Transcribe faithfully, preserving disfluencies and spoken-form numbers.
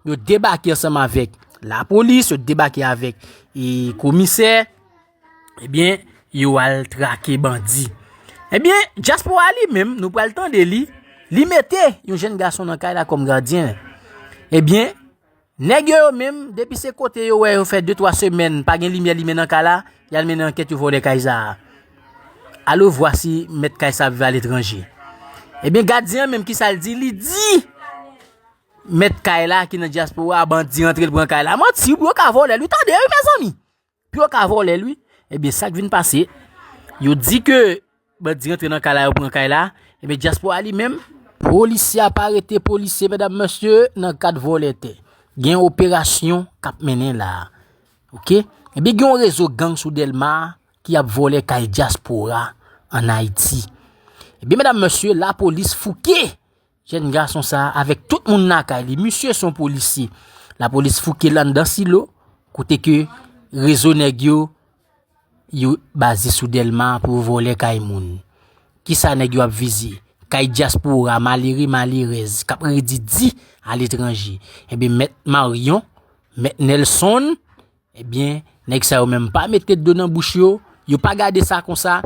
yo debake ansanm avèk lapolis, yo debake avèk e, komisè, ebyen, yo al trake bandi. Ebyen, dyaspora li menm, nou pral tande li, li mete yon jèn gason nan kay la kòm gadyen. Ebyen, nèg yo, yo menm, depi se kote yo wè yo fè de twa semèn, pa gen limyè limen nan kay la, y al mennen ankèt, yo vòlè kay sa a. Alevwa si mèt kay sa ap viv aletranje. Ebyen, gadyen an menm, kisa l di? Li di mèt kay la ki nan dyaspora, bandi rantre, l pran kay la. Manti, pou yo ka vòlè l wi, tande wi, mezanmi. Pou yo ka vòlè l wi. Ebyen, sa k vin pase, yo di ke bandi rantre nan kay la, yo pran kay la. Ebyen, dyaspora li menm, polisye ap arete polisye, medam, mesye, nan kad vòlè tè. Gen operasyon k ap mennen la a. Oke? Ebyen, gen yon rezo gang sou Dèlma ki ap vòlè kay dyaspora ann Ayiti. Ebyen, medam, mesye, lapolis fouke jèn gason sa a avèk tout moun lakay li. Misye se yon polisye. Lapolis fouke l anndan silo, kote ke rezo nèg yo, yo baze sou Dèlma pou yo vòlè kay moun. Kisa nèg yo ap vize? Kay dyaspora, malere, malerèz, k ap redi di aletranje. Ebyen, mèt Maryon, mèt Nelson, ebyen, nèg sa yo menm pa mete dlo nan bouch yo, yo pa gade sa konsa,